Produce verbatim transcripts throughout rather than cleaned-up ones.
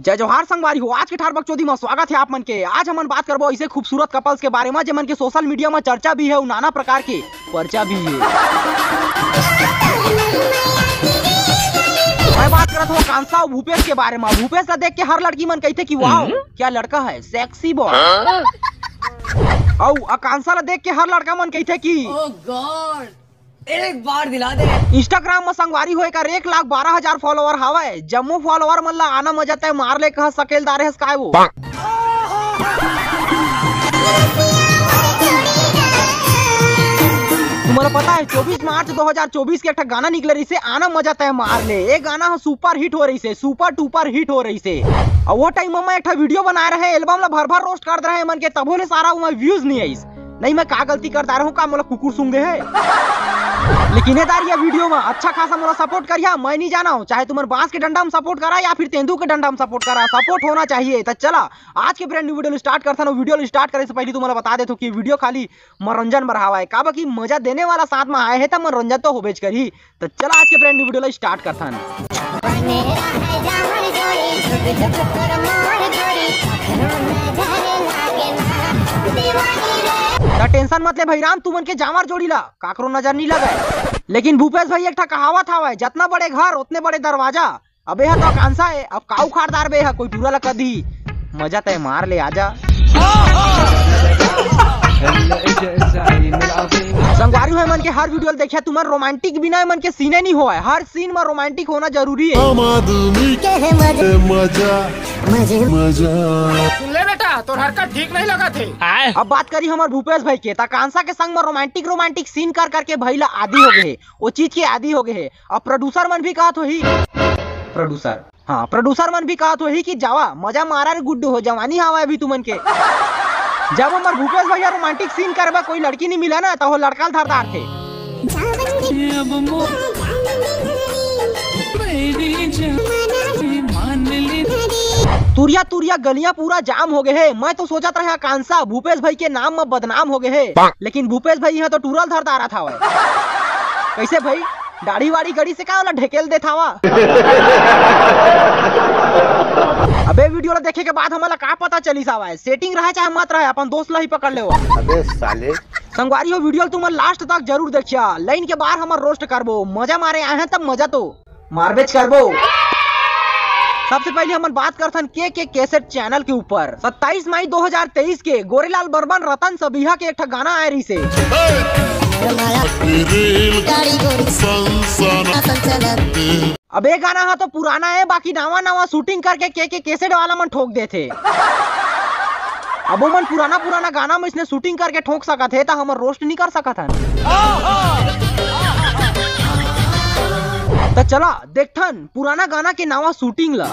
जय जोहार संगवारी हो, आज के ठार बकचोदी म स्वागत हे आप मन के। आज हमन बात करबो ऐसे खूबसूरत कपल्स के बारे म, जेमन के सोशल मीडिया म चर्चा भी हे अउ नाना प्रकार के पर्चा भी हे। मैं बात करत हूँ आकांक्षा अउ भूपेश के बारे म। भूपेश ला देख के हर लड़की मन कहिथे कि "वाओ, क्या लड़का है, सेक्सी बॉय।" अउ आकांक्षा ला देख के हर लड़का मन कहिथे कि "Oh God, एक बार दिला दे।" Instagram म संगवारी हो एकर एक लाख बारह हजार फॉलोअर हावय। जम्मो फॉलोअर मन ला आना मजा तय मार ले, कह सकेलदार हस काय वो। तुम्हारा पता है चौबीस मार्च दो हज़ार चौबीस के एक ठा गाना निकले रहिसे, आना मजा तय मार ले। ये गाना ह सुपर हिट हो रहिसे, सुपर टुपर हिट हो रहिसे। अउ वो टाइम म मैं एक ठा वीडियो बनाए रहे, एल्बम ला भर भर रोस्ट कर दे रहे मन के, तभो ले सारा वो व्यूज नहीं आइस। नहीं, मैं का गलती कर डारे हूँ, का मोला कुकुर सूंघ दे हे? लेकिन ए दार, ये वीडियो में अच्छा खासा मोला सपोर्ट करिहा, मैं नहीं जाना हूँ, चाहे तुमन बांस के डंडा में सपोर्ट करा या फिर तेंदू के डंडा में सपोर्ट करा, सपोर्ट होना चाहिए। तो चला, आज के ब्रांड न्यू वीडियो स्टार्ट करथन। वीडियो स्टार्ट करे से पहले तुम्हारा बता देथो कि वीडियो खाली मनोरंजन बर हावय, काबर कि मजा देने वाला साथ में आए हे, त मनोरंजन तो होबेच करही। तो चला, आज के ब्रांड न्यू वीडियो ला स्टार्ट करथन। त टेंशन मत ले भाई राम, तुमन के जांवर जोड़ी ला काकरो नजर नहीं लगे। लेकिन भूपेश भाई, एक ठा कहावत हावय, "जतना बड़े घर, उतने बड़े दरवाजा।" अबे हा तो आकांक्षा हे, अब का उखाड़ डारबे हा, कोई टूरा ला कदी। मजा तय मार ले, आजा। संगवारी हो, एमन के हर वीडियो ल देखिया तुमन, रोमांटिक बिना एमन के सीने नहीं होय। हर सीन में रोमांटिक होना जरूरी है। आम आदमी के है मजा। मजा, मजे, मजा। सुन ले बेटा, तोर हरकत ठीक नहीं लगा थे। अब बात करी हमर भूपेश भाई के, त आकांक्षा के संग में रोमांटिक, रोमांटिक सीन कर करके भाई ला आदी हो गए हे, वो चीज के आदी हो गए हे। अब प्रोड्यूसर मन भी कहत होही, प्रोड्यूसर, हाँ, प्रोड्यूसर मन भी कहत होही कि "जावा, मजा मारा रे गुड्डू हो, जवानी हावय अभी तुमन के।" जब हमर भूपेश भैया रोमांटिक सीन करबा, कोई लड़की नहीं मिला ना, त वो लड़का ल धर डारथे। तुरिया तुरिया गलियां पूरा जाम हो गए हे। मैं तो सोचत रहे आकांक्षा भूपेश भाई के नाम में बदनाम हो गए हे, लेकिन भूपेश भाई यहाँ तो टूरा ल धर डारत हावय। कैसे भाई? दाढ़ी वाड़ी गड़ी से का ओला ढकेल देत हावा? अबे वीडियो ला देखे के बाद हमला का पता चलिस हावय? सेटिंग रहे चाहे मत रहे, अपन दोस्त ला ही पकड़ ले। अबे साले। संगवारी हो, वीडियो ला तुमन लास्ट तक जरूर देखिया। लाइन के बाहर हमर रोस्ट करबो, मजा मारे आए हैं तब मजा तो मारबेच करबो। सबसे पहले हमन बात करथन के के कैसेट चैनल के ऊपर। सत्ताईस मई दो हज़ार तेईस के गोरेलाल बर्मन रतन सबिहा के एक ठा गाना आए रहिसे। अब ये गाना हा तो पुराना है, बाकी नवा नवा शूटिंग करके के के कैसेट वाला मन ठोक देथे। अब वो मन पुराना पुराना गाना में इसने शूटिंग करके ठोक सकत हे, त हमर रोस्ट नहीं कर सकत हन। त चला देखथन पुराना गाना के नवा शूटिंग ला।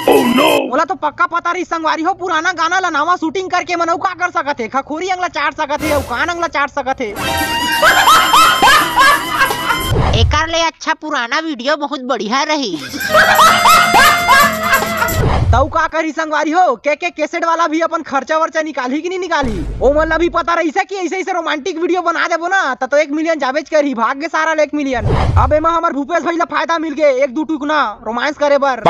Oh no! ओला तो पक्का पता रही संगवारी हो, पुराना गाना ला नवा शूटिंग करके मन अउ का कर सकत हे? खखोरी अंगला चाट सकत हे, अउ कान अंगला चाट सकत हे। एकर ले अच्छा पुराना वीडियो बहुत बढ़िया रही। तउ का करी संगवारी हो, के के कैसेट वाला भी अपन खर्चा वर्चा निकालही कि नहीं निकालही? ओ मन ला भी पता रहिसे कि ऐसे ऐसे रोमांटिक वीडियो बना देबो ना, त तो एक मिलियन जाबेच करही, भाग गे सारा ले एक मिलियन। अब एमा हमर भूपेश भाई ला फायदा मिल गे, एक दू टुकना रोमांस करे बर।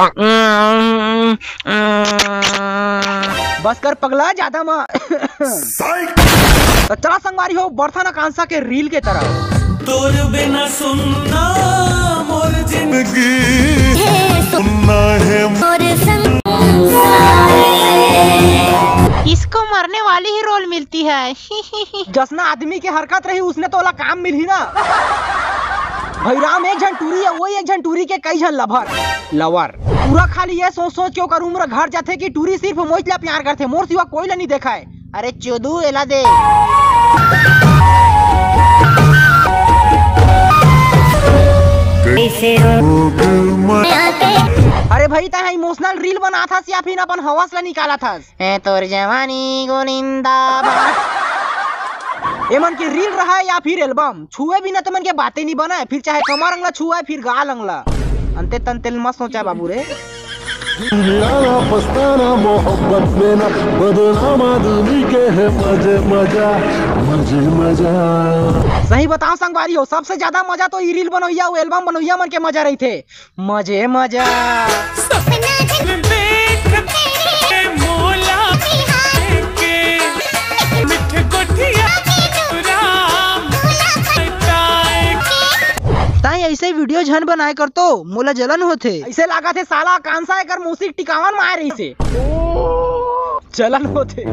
बस कर पगला, ज्यादा म। त चला संगवारी हो, बढ़थन आकांक्षा के रील के तरफ। तोर बिना सुन्ना मोर जिंदगी, सुन्ना है मोर संसार। इसको मरने वाली ही रोल मिलती है। जसना आदमी के हरकत रही, उसने तो ओला काम मिलही ना। भाई राम एक झन टूरी है, वही एक झन टूरी के कई झन लवर, लवर। पूरा खाली ये सोच सोच के ओकर उम्र घट जाथे कि टूरी सिर्फ मोहित ला प्यार करथे, मोर सिवा कोई ला नहीं देखाए। अरे चोदू, एला दे। कैसे रोक मैं? अरे भाई, तैं इमोशनल रील बनाथस या फिर अपन हवस ला निकालथस? ए तोर जवानी गोलिंदा बा। एमन के रील रहा या फिर एल्बम, छुए बिना तो मन के बातें नहीं बनाए, फिर चाहे कमर अंगला छुआए, फिर गाल अंगला। अंते तंते ल मत सोचा बाबू रे। मिलाना पछताना मोहब्बत में ना, बदनाम आदमी के है मजे मजा, मजे मजा। सही बताओ संगवारी हो, सबसे ज्यादा मजा तो ई रील बनोइया अउ एल्बम बनोइया मन के मजा रहिथे। मजे मजा। सपना देख के मोला के मिठ गोठिया राम ताए के। ताई ऐसे वीडियो झन बनाए कर तो मोला जलन होथे। ऐसे लागत हे साला कांसा एकर मौसी टिकावन मार रही से। जलन होथे।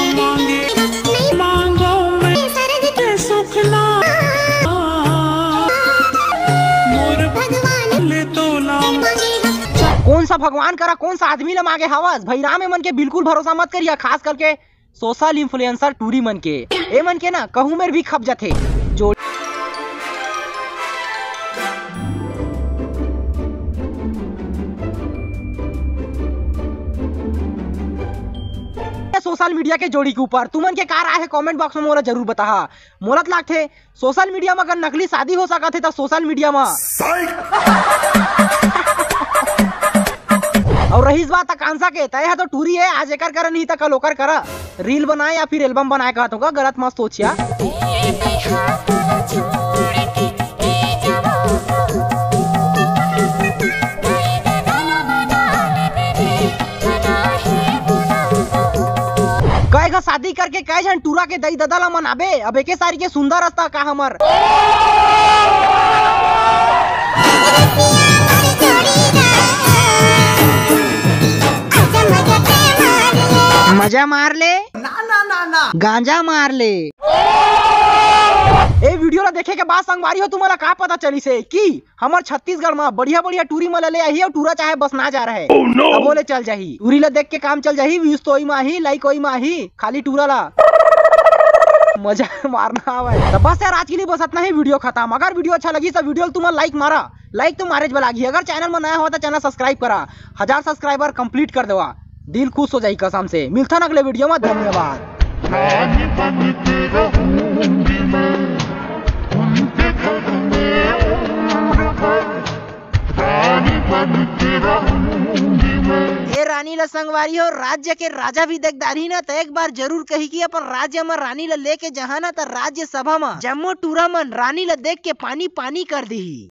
मांगे, मांगो मैं के सुखना। मोर भगवान ले तोला। कौन सा भगवान करा, कौन सा आदमी ला मांगे हवस? भाई राम, ए मन के बिल्कुल भरोसा मत करिया, खास करके सोशल इन्फ्लुएंसर टूरी मन के। ए मन के ना कहूं मेर भी खप जाथे। जो सोशल मीडिया के जोड़ी के ऊपर तुमन के का राय हे, कमेंट बॉक्स में मोला जरूर बताहा। मोला त लागथे सोशल मीडिया में अगर नकली शादी हो सकत हे त सोशल मीडिया में। अउ रहीस बात आकांक्षा के, त एहा तो टूरी हे, आज एकर करा नहीं त कल ओकर करा। रील बनाए या फिर एल्बम बनाए कहत होगा, गलत मत सोचिया। कई घ शादी करके कई झन टूरा के दई ददा ला मनाबे। अब एके सारी के सुंदर रस्ता का हमर। मजा मार ले। ना, ना, ना, ना। गांजा मार ले। ए वीडियो ला देखे के बाद संगवारी हो, तुम्हारा का पता चली से कि हमर छत्तीसगढ़ म बढ़िया बढ़िया टूरी मन ला ले आही अउ टूरा चाहे बस ना जा रहे। Oh no! तभो ले चल जाही। टूरी ला देख के काम चल जाही, views तो ओई म आही, like ओई म आही, खाली टूरा ला मजा मारना हवय। त बस यार, आज के लिए बस अतना ही, वीडियो खतम। अगर वीडियो अच्छा लगी त वीडियो ला तुमन like मारा, like तो मारेच बलागी। अगर चैनल म नया हो त चैनल सब्सक्राइब करा, हजार सब्सक्राइबर कंप्लीट कर देवा। दिल खुश हो जाही कसम से। मिलथन अगले वीडियो में, धन्यवाद। रानी बन के रहूंगी मैं, उनके घर में उम्र भर। रानी बन के रहूंगी मैं। ए रानी ला संगवारी हो, राज्य के राजा भी देख डारही ना, त एक बार जरूर कही कि अपन राज्य में रानी ला लेके जहाँ ना, त राज्यसभा में जम्मो टूरा मन रानी ला देख के पानी पानी कर दीही।